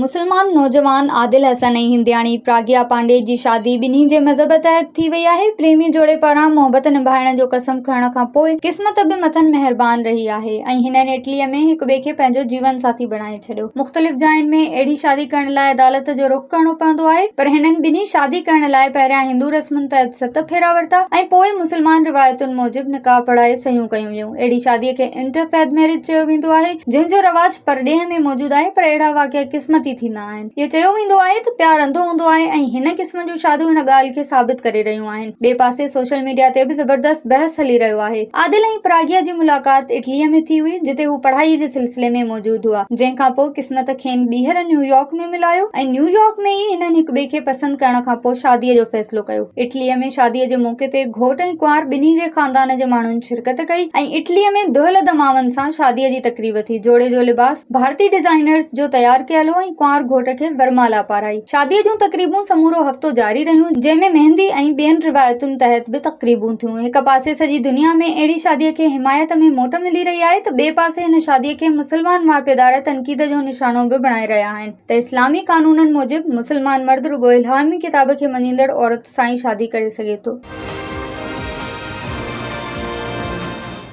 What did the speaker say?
مسلمان نوجوان عادل حسن ۽ هندياڻي پراگيا پانڊي جي شادي ٻنهي جي مذهب تحت ٿي وئي آهي. پريمي جوڙي پاران محبت نڀائڻ جو قسم کڻڻ کان پوء قسمت به مٿن مهربان رهي آهي ۽ هنن اٽليء ۾ هڪٻئي کي پنهنجو جيون ساٿي بڻائي ڇڏيو. مختلف جاين ۾ اهڙي شادي ڪرڻ لاء عدالت جو رخ ڪرڻو پوندو آهي پر هنن ٻنهي شادي ڪرڻ لاء پهريان هندو رسمن تحت ست ڦيرا ورتا ۽ پوء مسلمان روايتن موجب نڪاح پڙهائي صحيحون ڪيون ويون. اهڙي شادي کي انٽر فيٿ ميرج چيو ويندو آهي، جنهن جو رواج پرڏيهه ۾ موجود آهي پر اهڙا واقعا قسمتي ٿيندا آهن. اهو چيو ويندو آهي ته پيار انڌو هوندو آهي ۽ هن قسم جون شاديون ان ڳالهه کي ثابت ڪري رهيون آهن. ٻئي پاسي سوشل ميڊيا تي به زبردست بحث هلي رهيو آهي. عادل ۽ پراگيا جي ملاقات اٽليء ۾ ٿي هئي، جتي هو پڙهائي جي سلسلي ۾ موجود هئا، جنهن کانپوء قسمت کين ٻيهر نيويارڪ ۾ ملايو ۽ نيويارڪ ۾ ئي هنن هڪٻئي کي پسند ڪرڻ کانپوء شاديء جو فيصلو ڪيو. اٽليء ۾ شاديء جي موقعي تي گهوٽ ۽ ڪنوار ٻنهي جي خاندان جي ماڻهن شرڪت ڪئي ۽ اٽليء ۾ دهل دماون سان شاديء جي تقريب ٿي. جوڙي جو لباس ڀارتي ڊزائنرز جو تيار ڪيل هو ۽ ڪنوار گهوٽ کي ورمالا پارائي. شاديء جون تقريبون سمورو هفتو جاري رهيون، جنهن ۾ مهندي ۽ ٻين روايتن تحت به تقريبون ٿيون. هڪ پاسي سڄي دنيا ۾ اهڙي شاديء کي حمايت ۾ موٽ ملي رهي آهي ته ٻئي پاسي هن شاديء کي مسلمان واهپيدار تنقيد جو نشانو به بڻائي رهيا آهن. ته اسلامي قانونن موجب مسلمان مرد رڳو الهامي ڪتاب کي مڃيندڙ عورت سان ئي شادي ڪري سگهي ٿو.